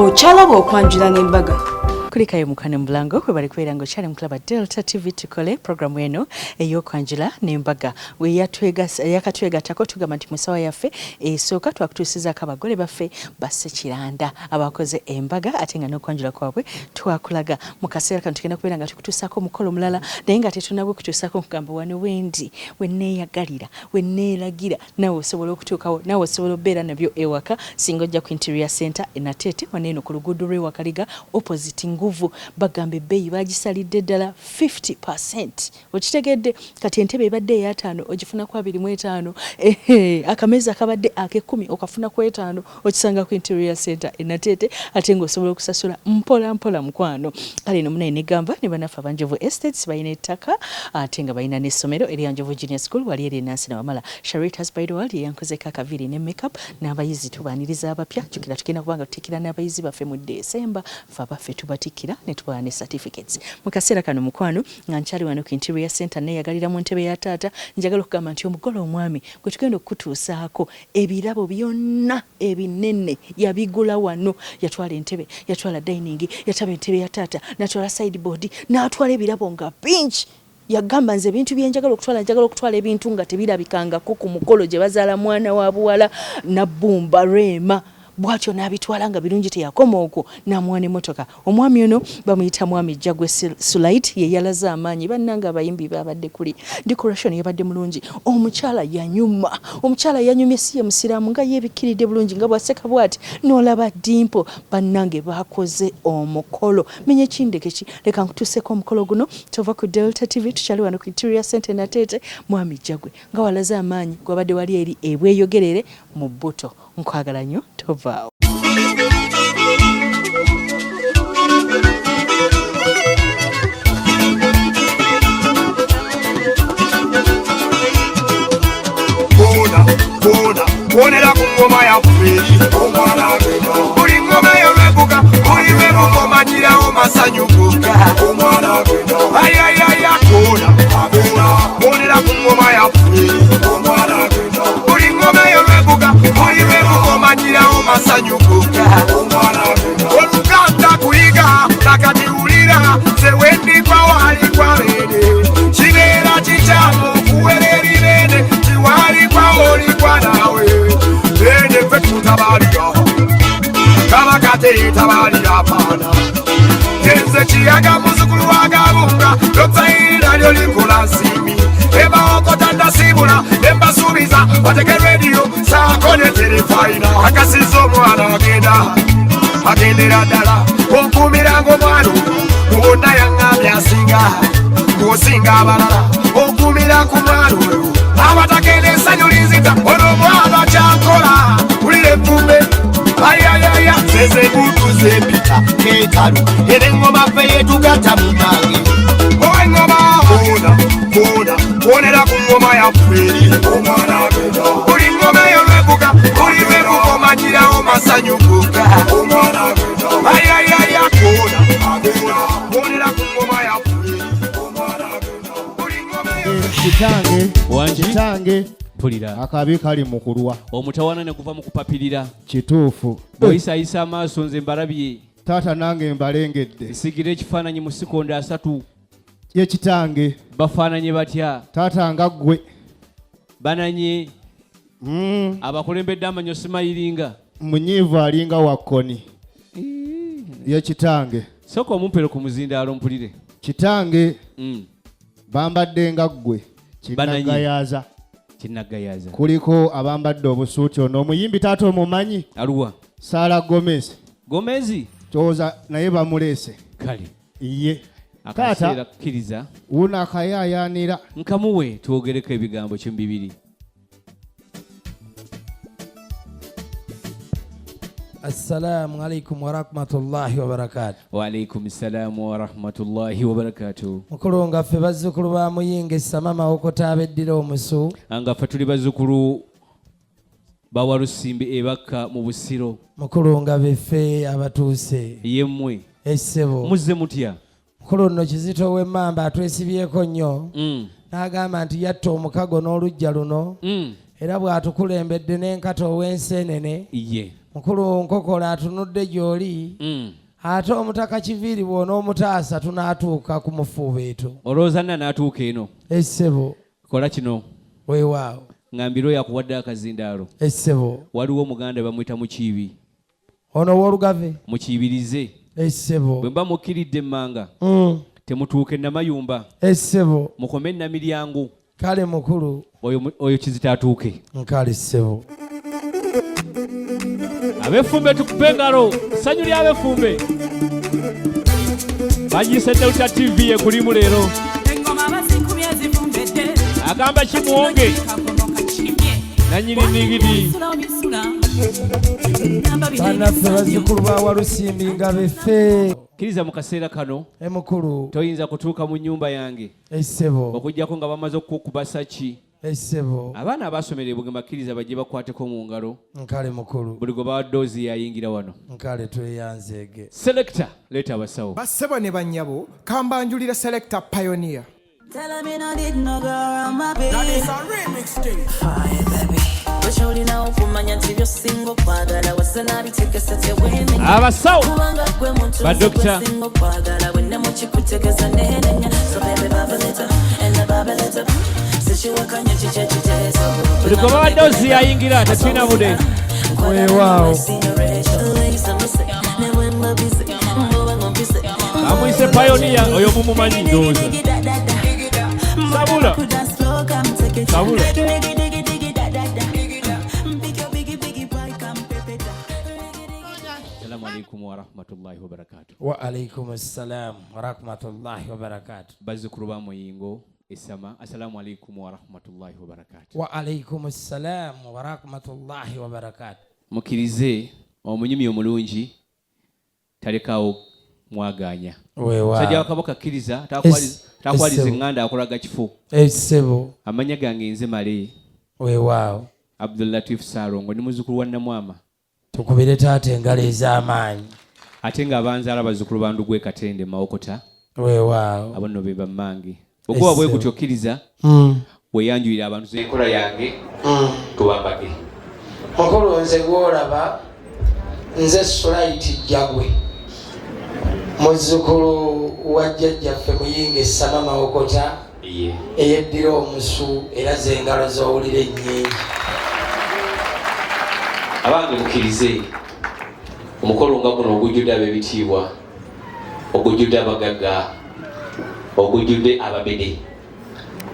Okyalaba okwanjula n'embaga. Kulikayo mukwano mulango kwe bali kubeera nga okyali mukulaba Delta TV tukole programu eno ey'okwanjula n'embaga. Yakatwegattako tugamba nti mu ssaawa yaffe esooka twakutuusizaako abagole baffe Bassekiranda abakoze embaga ate nga n'okwanjula kwabwe twakulaga. Mu kaseera kano tugenda kubeera nga tukutuusaako omukolo omulala naye nga tetunnagwo kutuusaako nkugamba wano wendi we neeyagalira we neeragira naawe osobola okutuukawo naawe osobola okubeera nabyo ewaka singa ojja ku Interior Center e Nateete wano eno ku luguudo lw'e Wakaliga opposite Nguvu. Bagamba ebbeeyi baagisalidde ddala 50%. Okitegedde? Kati entebe ebadde ey'ataano ogifuna ku 25. Ehe, akameeza akabadde ak'ekkumi okafuna ku etaano okisanga ku Interior Center e Nateete ate ng'osobola okusasula mpola mpola mukwano. Kale eno munaye negamba ne bannaffe aba Njovu Estates balina ettaka ate nga balina n'essomero erya Njovu Junior School wali eri e Nansana Wamala. Sharitas Bridal World ye yankozeeko akaviiri ne makeup n'abayizi tubaaniriza abapya. Jjukira tugenda kuba nga tutikkira n'abayizi baffe mu December. Ffe abaffe tubatikkira ne tubawa ne certificates. Mu kaseera kano mukwano nga nkyali wano ku Interior Center neeyagalira mu ntebe ya taata njagala okugamba nti omugole omwami gwe tugenda okukutuusaako ebirabo byonna ebinene yabigula wano. Yatwala entebe, yatwala dining, yataba entebe ya taata, n'atwala sideboard, n'atwala ebirabo nga bingi. Yagamba nze ebintu bye njagala okutwala njagala okutwala ebintu nga tebirabikangako ku mukolo gye bazaala mwana wa buwala Nabbumba Rema. Bw'atyo n'abitwala nga birungi teyakoma okwo n'amuwa n'emmotoka. Omwami ono bamuyita Mwami Jjagwe Sulait ye yalaze amaanyi bannange abayimbi baabadde kuli. Decoration yabadde mulungi. Omukyala yanyuma. Omukyala yanyumye si ye Musiraamu nga yeebikkiridde bulungi nga bw'aseka bw'ati n'olaba dimpo. Bannange baakoze omukolo. Menye kindeke ki? Leka nkutuuseeko omukolo guno. Tova ku Delta TV tukyali wano ku Interior Center e Nateete. Mwami Jjagwe nga walaze amaanyi gwabadde wali eri e Bweyogerere mu bbuto. Nkwagala nnyo tovaawo. Kuonera ku ngoma yaffe buli ngoma eyo lwevuga buli lwevuga omanyirawo masanyu gokka ayayaya kuona kuonera ku ngoma yaffe buli ngoma eyo lwevuga buli lwevuga omanyirawo masanyu gokka oluganda kuyiga nakati wulira nze wendikwa walikwa bene kibeera kikyamu okuwera ebibene tiwalikwa olikwa naawe bene ffe tutabalira kabaka teyetabalira paana nze kiyaga muzukulu wa Gabunga lotayirira lyo likola nsimbi ebawokota ndasiibula embasuubiza bateke rediyo saako ne terefayina akasiza omwana agenda agendera ddala onkuumiranga omwana oyo mu bonna yaŋŋambye asinga ng'osinga abalala onkuumira ku mwana oyo abatakenda essanyu linzita ono omwana kyankola wulira evvumbe ayayaya zeze gundu zempita ketalu era eŋŋoma ffe yetugatta munange oweŋŋoma kuona kuona kuonera ku ŋŋoma yaffe buli ŋŋoma eyo lwevuga buli lwevuga omanyirawo masanyu gokka ayayaya kuona kuonera ku ŋŋoma yaffe buli ŋŋoma eyo Kitange, Wangi? kitange, Mpulira. Akabi kali mu kulwa. Omutawaana ne guva mu kupapirira. Kituufu. Bw'oyisaayisa amaaso nze mbalabye. Taata nange mbalengedde. Nsigira ekifaananyi mu sikonda 3. Ye kitange. Bafaananye batya? Taata nga ggwe. Bananye. Abakulembedde amanyo simayiringa. Munyiivu alinga wa kkoni. Ye kitange. Sooka omumpere ku muzindaalo mpulire. Kitange. Bambadde nga ggwe. Bananye. Kinnagayaaza. Kinnagayaaza. Kuliko abambadde obusuuti ono omuyimbi taata omumanyi? Aluwa? Sara Gomez. Gomez? Kyoza naye bamuleese. Kale. Ye. Akaseera Taata, kkiriza. wuno akayaayaanira. Nkamuwe twogereko ebigambo kimu bibiri. Assalamu alaikum warahmatullahi wabarakatuh. Wa alaikum salamu warahmatullahi wabarakatuh. Mukulu nga ffe bazzukulu ba Muyinga Essama Mawokota abeddira omusu. Nga ffe tuli bazzukulu ba Walusimbi ebakka mu Busiro. Mukulu nga beffe abatuuse. Ye mmwe. Essebo. Muzze mutya? Mukulu nno Kizito w'Emmamba atwesibyeko nnyo. N'agamba nti yatta omukago n'oluggya luno. Era bw'atukulembedde n'enkata ow'enseenene. Mukulu Nkokola atunudde gy'oli. Ate omutaka Kiviiri bw'onoomutaasa tunaatuuka ku mufuubeeto. Olowooza nna n'atuuka eno? Essebo. Kola kino. Weewaawo. Ngambira oyo akuwadde akazindaalo. Essebo. Waliwo omuganda bamuyita Mukiibi. Ono ow'olugave. Mukiibirize. Essebo. Bwe mba mukkiridde emmanga. Temutuuke Namayumba. Essebo. Mukome Namiryango. Kale mukulu. Oyo Kizito atuuke. Nkale ssebo. Ab'effumbe tukupe engalo. Ssanyu ly'ab'effumbe. Bagiyise Delta TV ekulimu leero. Agamba kimuwonge. Nannyini nigidi. Bannaffe bazzukulu ba Walusimbi nga beffe. Kkiriza mu kaseera kano. Emukulu. Toyinza kutuuka mu nnyumba yange. Essebo. Okuggyako nga bamaze okukukuba saki. Essebo. Abaana abaasomera e Bugema kkiriza bajje bakwateko mu ngalo. Nkale mukulu. Buli gwe bawa ddoozi yayingira wano. Nkale tweyanzeege. Selector, leeta abasawo. Bassebo ne bannyabo, kambanjulira Selector Pioneer. Abasawo ba Dokita buli gwe bawa ddoozi yayingira, tetulina budde. Weewaawo. Amuyise Pioneer, oyo mumumanyi ndowooza. Sabula. Sabula. Assalamu alaikum wa rahmatullahi wa barakatuh. Wa alaikum assalam wa rahmatullahi wa barakatuh. Bazzukulu ba Muyingo Esama, assalamu alaikum wa rahmatullahi wa barakatuh. Wa alaikum assalam wa rahmatullahi wa barakatuh. Mukkirize omunyumya omulungi talekawo mwaganya. Weewaawo. Musajja wa Kabaka kkiriza, takwaliza eŋŋanda akolaga kifo. Essebo. Amannya gange nze Male. Weewaawo. Abdul Latif Ssalongo, ndi muzzukulu wa Namwama. Tukubire taata engalo ez'amaanyi. Ate ng'abanzaala bazzukulu ba Ndugwe Katende Mawokota. Weewaawo. Abo nno be bammange. Okuba bwe gutyo kkiriza, weeyanjulire abantu enkola yange, tubambage. Mukulu nze gw'olaba, nze Sulaiti Jjagwe, muzzukulu wa jjajjaffe Muyingo Essama Mawokota, eyeddira omusu era z'engalo z'owulira ennyingi. Abange mukkirize omukolo nga guno ogujjudde ab'ebitiibwa, ogujjudde abagagga, ogujjudde ababede,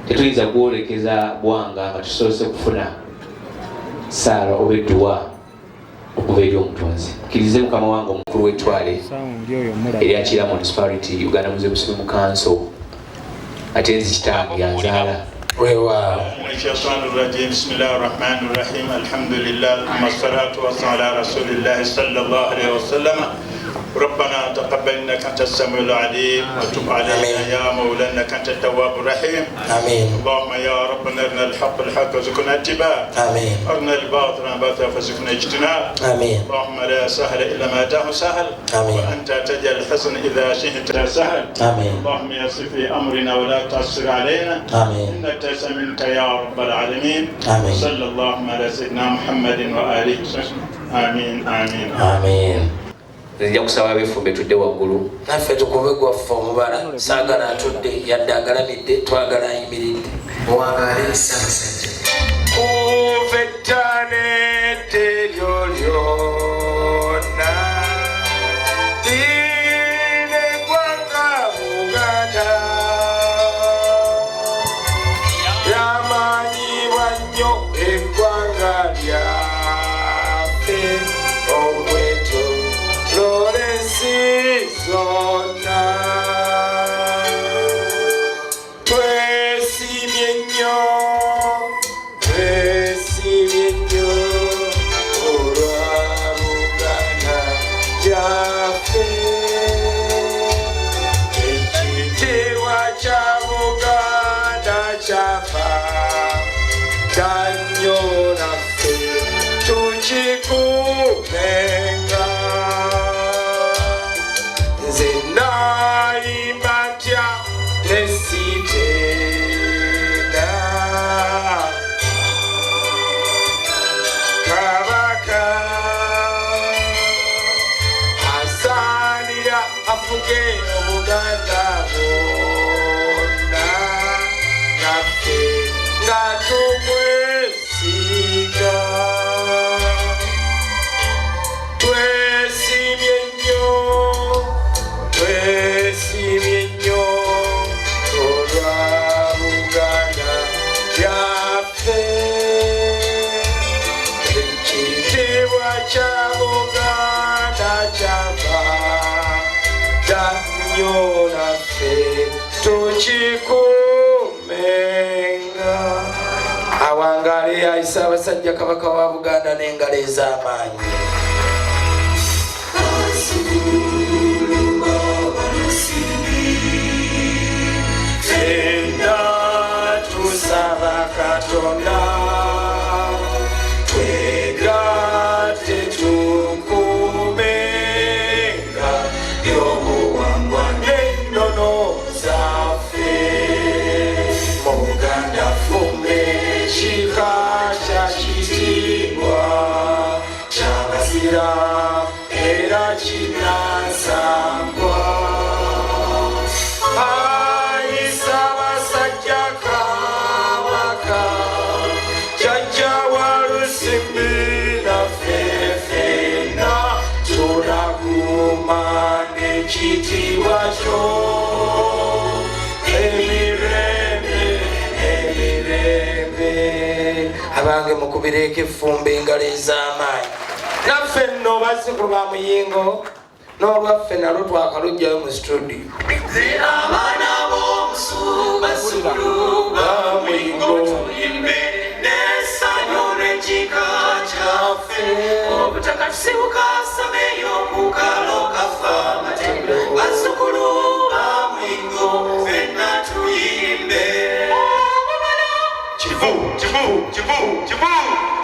tetuyinza gwolekeza bwanga nga tusoose kufuna ssaala oba edduwa okuva eri omutonzi. Kkirize mukama wange omukulu w'ettwale erya Kira Municipality, Uganda Muslim Muslim Council, ate nzi kitange yanzaala. Weewaawo. Bismillahirrahmanirrahim. Alhamdulillah, wassalatu wassalamu ala rasulillahi sallallahu alaihi wasallam. ربنا تقبل انك انت السميع العليم وتب علينا يا مولانا انك انت التواب الرحيم. امين. اللهم يا ربنا ارنا الحق الحق وارزقنا اتباعه. امين. ارنا الباطل باطلا وارزقنا اجتنابه. امين. اللهم لا سهل الا ما اتاه سهل. امين. وانت تجعل الحزن اذا شئت سهل. امين. اللهم يسر في امرنا ولا تعسر علينا. امين. انك تسمع منك يا رب العالمين. امين. صلى اللهم على سيدنا محمد واله وصحبه. امين امين امين. Nzija kusaba ab'effumbe tudde waggulu. Naffe tukube gwaffe omubala, saagala atudde yadde agalamidde, twagala ayimiridde. Muwangaale Ssaabasajja. Kuva ettaano eryo lyonna, lirina eggwanga Buganda, lyamanyibwa nnyo eggwanga lyaffe okwetooloola ensi zonna. Twesiimye nnyo, twesiimye nnyo olwa Buganda yaffe. Ekitiibwa kya Buganda kyafa dda nnyo naffe tukikuumenga. Nze nayimba ntya ne sitenda Kabaka. Tukwesiga, twesiimye nnyo, twesiimye nnyo olwa Buganda yaffe. Ekitiibwa kya Buganda kyava dda nnyo, naffe tukikuumenga. Awangaale ayi Ssaabasajja Kabaka wa Buganda n'engalo ez'amaanyi. Ffenna tusaba Katonda twegatte, tukuumenga ebyobuwangwa n'ennono zaffe. Muganda fumbe kika kya kitiibwa kyabazira era kinansangwa. Ayi Ssaabasajja Kabaka, jjajja wa Lusimbi, naffe ffenna tunakuuma n'ekitiibwa kyo emirembe emirembe. Abange, mukubireeko effumba, engalo ez'amaanyi. Naffe nno bazzukulu ba Muyingo, n'olwaffe nalwo twakalugjayo mu studio. Abaana b'omusu, bazzukulu ba Muyingo, tuyimbe n'essanyu lw'ekika kyaffe. Obutaka tusibuka Sameyo ku kalo kafa amatendo. Bazzukulu ba Muyingo, ffenna tuyimbe. Kivu, kivu, kivu, kivu.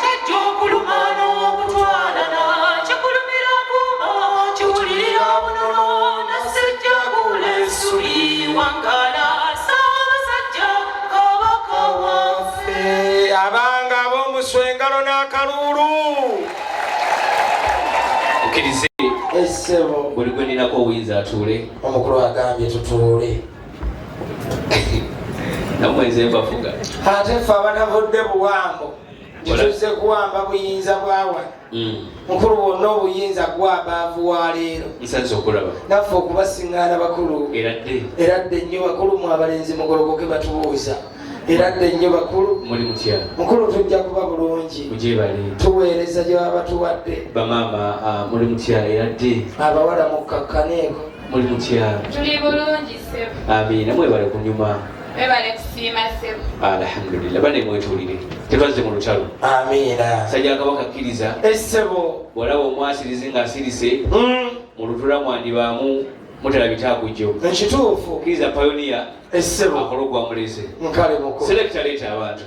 Kyajja okuluma n'okutwalana, kikulumira kuma, kiwulirira bunono, nasejja gula essubi. Wangala Ssaabasajja Kabaka waffe. Abanga ab'omusu, engalo n'akaluulu. Okkirize. Essebo. Buli gwe ninako obuyinza atuule. Omukulu agambye tutuule. Namwe nze mbafuga. Ate ffe abanavudde buwambo, tituzze kuwamba buyinza bwawa. Mukulu, bwonna obuyinza gwabaavu wa leero. Nsanze okulaba. Naffe okubasiŋŋaana bakulu. Eradde. Eradde nnyo bakulu. Mu abalenzi mugolokoke, batubuuza. Eradde nnyo bakulu. Muli mutya? Mukulu, tujja kuba bulungi. Mugyebale. Tuweereza gye baba batuwadde. Bamaama, muli mutya? Eradde. Abawala mukkakkaneeko. Muli mutya? Tuli bulungi, ssebo. Amiina, mwebale kunyuma. Webale kusiima, ssebo. Alhamdulillah. Bane, mwetulire, tetwazze mu lutalo. Amiina. Sajja Kabaka kkiriza. Essebo. Bw'olaba omwasirizi ng'asirise mu lutula, mwandibaamu mutalabita agujjo. Ekituufu. Kkiriza pioneer. Essebo. Akole ogwamulese. Nkale mukulu. Selector, leeta abantu.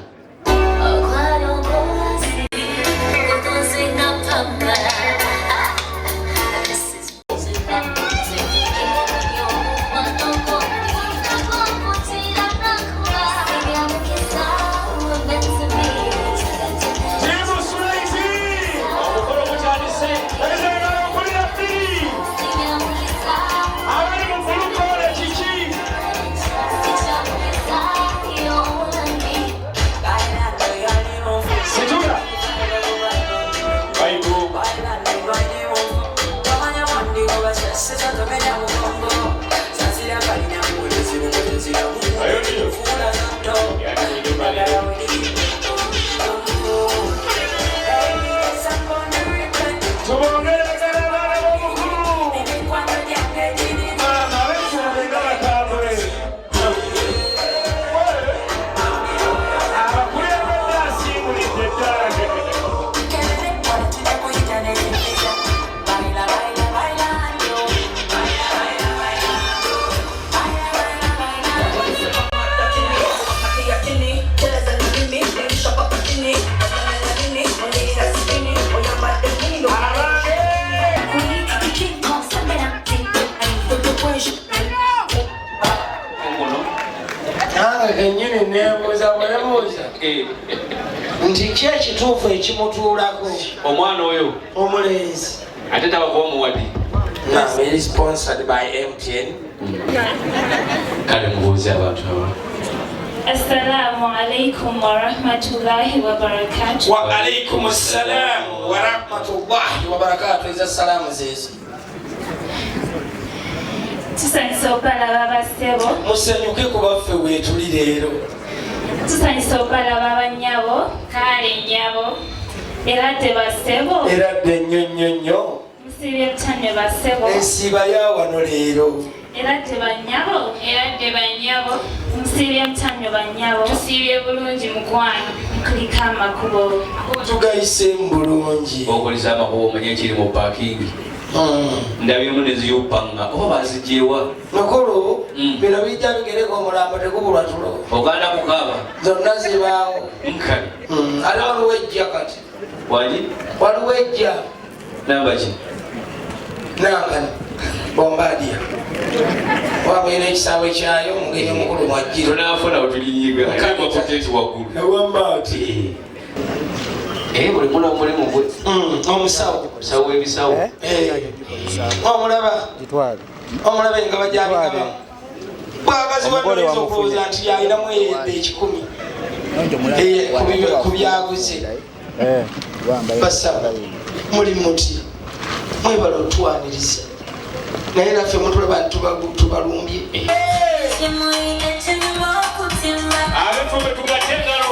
Omukolo gutandise. Okulira bbiri. Abali mu bulukole kiki? Situla. Bayibu. Tubongeragana abaana b'omukulu. Maama, ab'effumbe nga bakambwe. Abakulembedde asiimulidde ddala. Nange kennyini neebuuza bwebuuza nti ki ekituufu ekimutuulako. Omwana oyo. Omulenzi. Ate tabakuba omuwadde. Now, it is sponsored by MTN. Kale mubuuze abantu aba. Assalamu alaikum warahmatullahi wabarakatuh. Wa alaikum assalamu warahmatullahi wabarakatuh. Eza salaamu zeezo. Tusanyusa okubalaba bassebo. Musanyuke ku baffe weetuli leero. Tusanyusa okubalaba bannyabo. Kale nnyabo. Era dde bassebo. Era dde nnyo nnyo nnyo. Musiibye mutane bassebo. Ensiiba ya wano leero. Era dde bannyabo. Era dde bannyabo. Musiibye mutane bannyabo. Tusiibye bulungi mukwano. Nkuliko amakubo. Tugayiseemu bulungi. Okolesa amakubo omanye ekiri mu paakingi. Ndabyemu neziyopanga oba bazigyewa. Mukulu, bino bijja bigereka omulambo tegubulwa tulo. Oganda kukaaba. Zonna zibaawo. Nkale. Ate waliwo ejja kati. Wangi? Waliwo ejja. Namba ki? Nankani. Bombardier. Wabwera ekisaawe kyayo omugenyi omukulu mwajjira. Tunaafuna wetulinyiga. Bakutenti waggulu. Ewambaati. Buli muna omulimu gwe. Omusawo. Omusawo w'ebisawo. Omulaba. Omulaba engaba gy'abigaba. Bwagazi bw'ayinza okulowooza nti yalinamu eyedde 1,000. Ku byaguze. Basaba muli muti mwebale otwaniriza. Naye naffe mutulaba nti tubalumbye. Abefumbe tugatte engalo.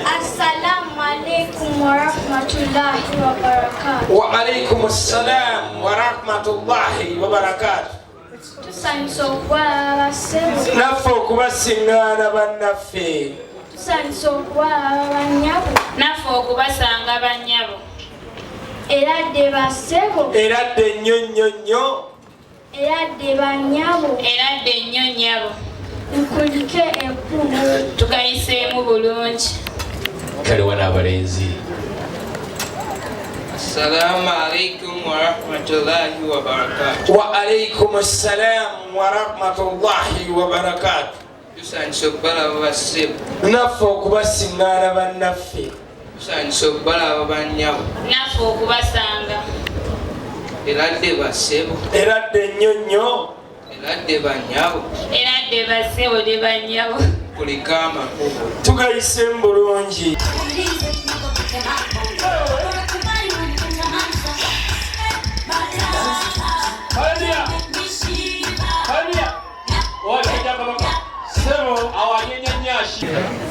Assalamu alaikum warahmatullahi wabarakatuh. Wa alaikum assalam warahmatullahi wabarakatuh. Tusanyusa okubalaba bassebo. Naffe okubasiŋŋaana bannaffe. Tusanyusa okubalaba bannyabo. Naffe okubasanga bannyabo. Era dde bassebo. Era dde nnyo nnyo nnyo. Era dde bannyabo. Era dde nnyo nnyabo. Nkulike ekkubo. Tugayiseemu bulungi. Kale wana abalenzi. Assalamu alaikum warahmatullahi wabarakatuh. Wa alaikum assalam warahmatullahi wabarakatuh. Tusanyusa okubalaba bassebo. Naffe okubasiŋŋaana bannaffe. Tusanyusa okubalaba bannyabo. Naffe okubasanga. Era dde bassebo. Era dde nnyo nnyo. Era dde bannyabo. Era dde bassebo ne bannyabo. Kuliko amakubo. Tugayiseemu bulungi.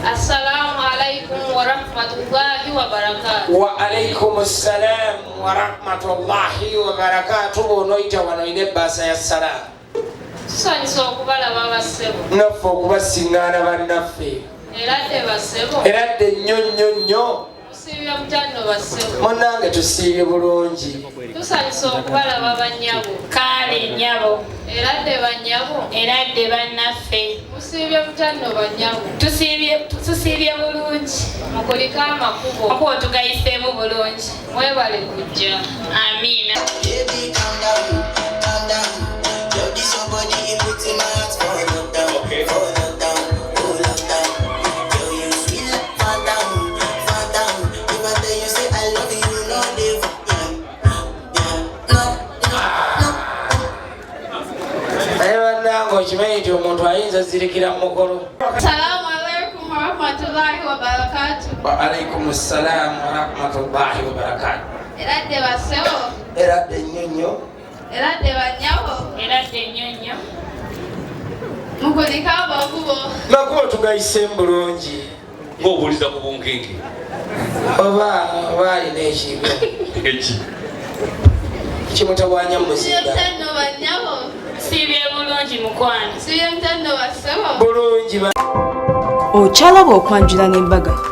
Assalamu alaikum warahmatullahi wabarakatuh. Wa alaikum assalam warahmatullahi wabarakatuh. Bw'onoyita wano olina ebbaasa ya salaamu. Tusanyusa okubalaba bassebo. Naffe okubasiŋŋaana bannaffe. Era dde bassebo. Era dde nnyo nnyo nnyo. Tusiibye mutano bassebo. Munnange tusiibye bulungi. Tusanyusa okubalaba bannyabo. Kale nnyabo. Era dde bannyabo. Era dde bannaffe. Tusiibye mutano bannyabo. Tusiibye bulungi. Mukulike amakubo. Amakubo tugayiseemu bulungi. Mwebale kujja. Amiina. Baby, calm down, calm down. Yo, this your body, it puts in my heart for lockdown, for lockdown, oh lockdown. Yo, you sweet like Fanta, Fanta. If I tell you say I love you, no day for yeah, yeah, no, no, no. Naye bannange okimanyi nti omuntu ayinza zirikira mu mukolo. Assalamu alaikum warahmatullahi wabarakatuh. Wa alaikum assalam warahmatullahi wabarakatuh. Era dde bassebo. Era dde nnyo nnyo. Era dde bannyabo. Era dde nnyo nnyo. Mukulike amakubo. Makubo tugayiseemu bulungi. Ng'obuuliza ku bunkenke. Oba alina ekigo. Eki? Kimutawaanya mu muzinga. Tusiibye mutano bannyabo. Tusiibye bulungi mukwano. Tusiibye mutano bassebo. Bulungi ba. Okyalaba okwanjula n'embaga.